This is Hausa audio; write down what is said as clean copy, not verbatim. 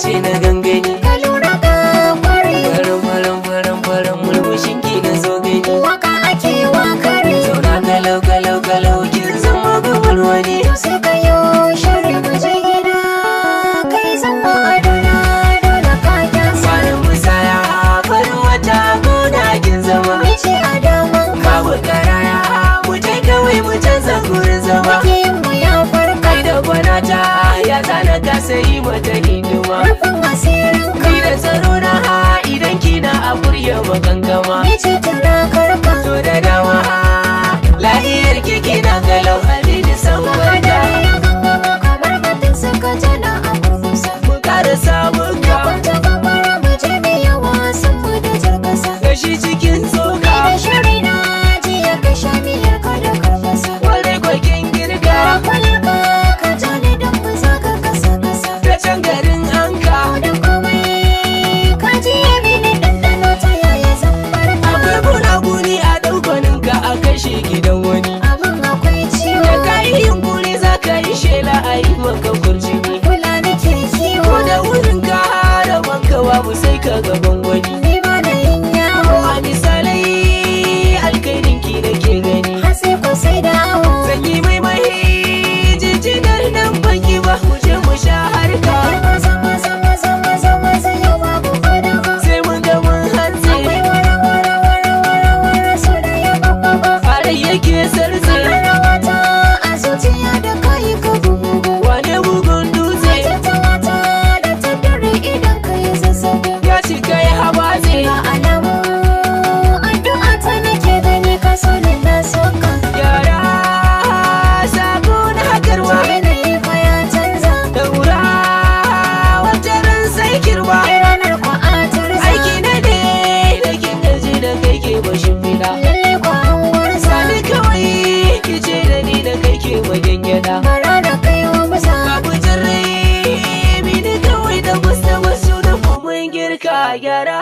ce na gangani. Ka lura ka kware. Farin farin farin farin murmushin ki na zo gani. Waka ake wakare. Zauna kalau kalau kalau kin zama gabar wani. To sai ka yo shiri mu je gida. Kai zama adona dole ka kyasa. Farin musaya farin wata gona kin zama. Ni ce a daman ka. Babu karaya mu je kawai mu canza gurin zama. Makiyin mu ya farka. Kai da gwanata ya zana kasa yi mata hidima. Rufin asirin ka. Ni da tsaro na idan kina a kurya makankama. Ni ce tunakarka. To da dama lahiyar kiki na galau alini san Ga barka. hadari ya gangamo kamar batun suka tana a kurkusa. Mu ƙara samun Na ka kwanta gabara mu je mu yi wasan mu da jar kasa. gashi cikin Ni tsoka. da shiri na jiya ka sha miyar ka da karfasa. Kwarai kwakin girka. Yara kwalar ka ka ja ni don mu zaga kasa kasa. Ta can garin anka. Da komai ka ji ya mini ɗanɗano ta yaya zan barka. Akwai gunaguni a ɗaukaninka a kashe gidan wani. Abin akwai ciwo. Da ka yi yunkuri za ka yi shela a yi maka kurjini. Kula nake kiwo. Ko da wurin ka haramanka babu sai ka gaban wani. Ni ba na yin yawo. A misalai alkhairin ki nake gani. Har sai ko sai dawo. Zan yi maimai jijjigar nan banki ba mu je mu sha harka. Maza maza maza maza maza yau babu fadawa. Sai mun ga mun hantsi. Akwai wara wara wara wara wara so da ya babba. Farai yake sarze. Rawata a zuciya da kayi ka bugu. Wane bugun dutse. Tattalata da tattare idan ka yi zazzabi. Ya cika ya habaze. Ga alamu addu'a ta nake gani ka so ni na so ka. Yara sako na hakarwa. Yanayi fa ya canza. Daura wata ran sai kirba. Ai ranar kwa a turza. Aiki na ne da kin gaji da kai ke bashin fila. Lallai kwa an gwarza. Sani kawai ki ce da ni da kai ke magyangyaɗa. Bara da kai wa musa. Babu jirri mini kawai da wasu wasu da mun girka gyara.